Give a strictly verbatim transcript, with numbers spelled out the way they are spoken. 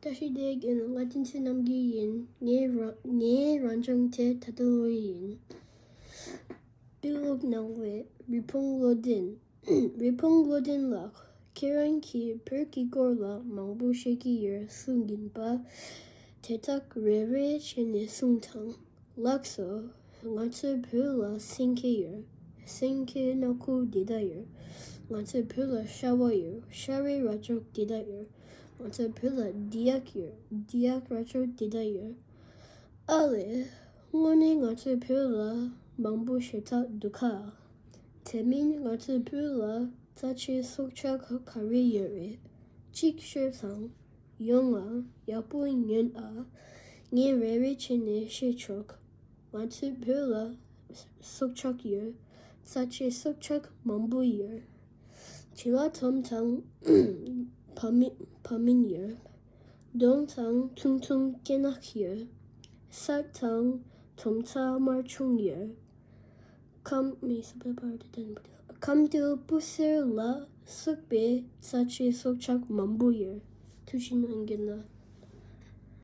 བཀྲ་ཤིས་བདེ་ལེགས། ང་བསྟན་འཛིན་རྣམ་རྒྱལ་ཡིན། ངའི་ར- ངའི་རང་སྦྱོང་དེ་ད་ལྟ་ལོ་ཡིན། དཔེ་ཀློག་གནང་བའི་རི་བོང་བློ་ལྡན། རི་བོང་བློ་ལྡན་ལགས། ཁྱེད་རང་གིས་བོད་ཀྱི་སྐོར་ལ་མང་པོ་ཤེས་ཀྱི་ཡོད་གསུངས་ཡིན་པ། དེ་དག་རེ་རེ་བྱས་ནས་གསུངས་དང་། ལགས་སོ། ང་ཚོའི་བོད་ལ་སེང་གེ་ཡོད། སེང་གེའི་སྣ་ཁུག་འདི་ལྟ་ཡོད། ང་ཚོའི་བོད་ལ་ཤ་བ་ཡོད། ཤ་བའི་རྭ་ཅོ་འདི་ལྟ་ཡོད། ང་ཚོའི་བོད་ལ་འབྲི་གཡག་ཡོད། འབྲི་གཡག་རྭ་ཅོ་འདི་ལྟ་ཡོད། ཨ་ལས། དངོས་གནས་ང་ཚོའི་བོད་ལ་མང་པོ་ཞེ་དྲག་འདུག་ག། དེ་མིན་ང་ཚོའི་བོད་ལ་རྩ་ཆེའི་སྲོག་ཆགས་ག་རེ་ཡོད་རེད། གཅིག་ཤོད་དང་། ཡོང་ང་། ཡག་པོ་ཉོན་ཨ། ངས་རེ་རེ་བྱས་ནས་བཤད་ཆོག། ང་ཚོའི་བོད་ལ་སྲོག་ཆགས་ཡོད། རྩ་ཆེའི་སྲོག་ཆགས་མང་པོ་ཡོད། བྱི་ལ་དོམ་དང་བ་མེན་བ་མེན་ཡོད། གདོང་དང་ཐུང་ཐུང་སྐེ་ནག་ཡོད། སྲེད་དང་དོམ་ཚ་དམར་ཆུང་ཡོད། ཁམ- མི་སུ་པའི་པར་དེ་བསྟན་པ་དེ། ཁམས་སྡེ་སྤུ་སེར་ལ་སོགས་པའི་རྩ་ཆེའི་སྲོག་ཆགས་མང་པོ་ཡོད། ཐུགས་རྗེ་གནང་། རྒན་ལགས།